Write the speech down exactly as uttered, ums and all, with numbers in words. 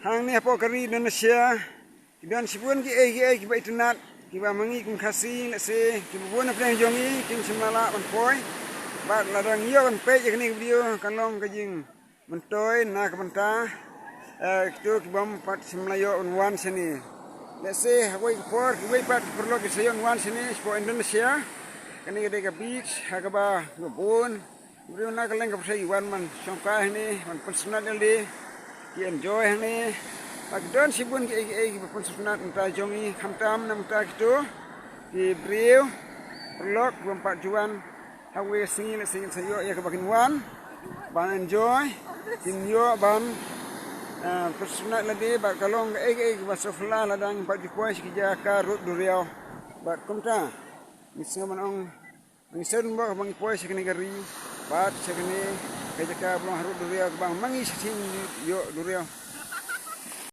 Hangne hapoh ka ri Indonesia ki don shibun kiei kiei kiba itynnat, kiba ma ngi kum Khasi lehse kiba bun na pdeng jong ngi kim shym la lah ban poi. Bad lada ngi ïoh ban peit ïa kane ka video kan long ka jingmyntoi na ka bynta, eh, kito kibym pat shym la ïoh ban wan shane. Lehse ha kawei ka por kiwei pat ki paralok ki sa ïoh ban wan shane shapoh Indonesia. Kane ka dei ka beach ha kaba bun briew na kylleng ka pyrthei ki wan ban shongkai hangne, ban pynsngewtynnat ïalade, ki enjoy hangne. Bad ki don shibun kiei kiei kiba pynsngewtynnat na ka bynta jong ngi, khamtam na ka bynta kito ki briew paralok kibym pat ju wan ha kawei ka sngi, lehse kin sa ïoh ïa kaba kin wan ban enjoy, kin ïoh ban, eh, pynsngewtynnat ïalade. Bad ka long kaei kaei kaba sngewphylla lada ngim pat ju poi sha ki jaka rud duriaw. Bad kumta ngi sngew ban ong, ngi sngewdon bha ba ngi poi sha kane ka ri bad sha kane ka jaka ba long ha rud duriaw, kaba ma ngi shisien ngi ïoh duriaw.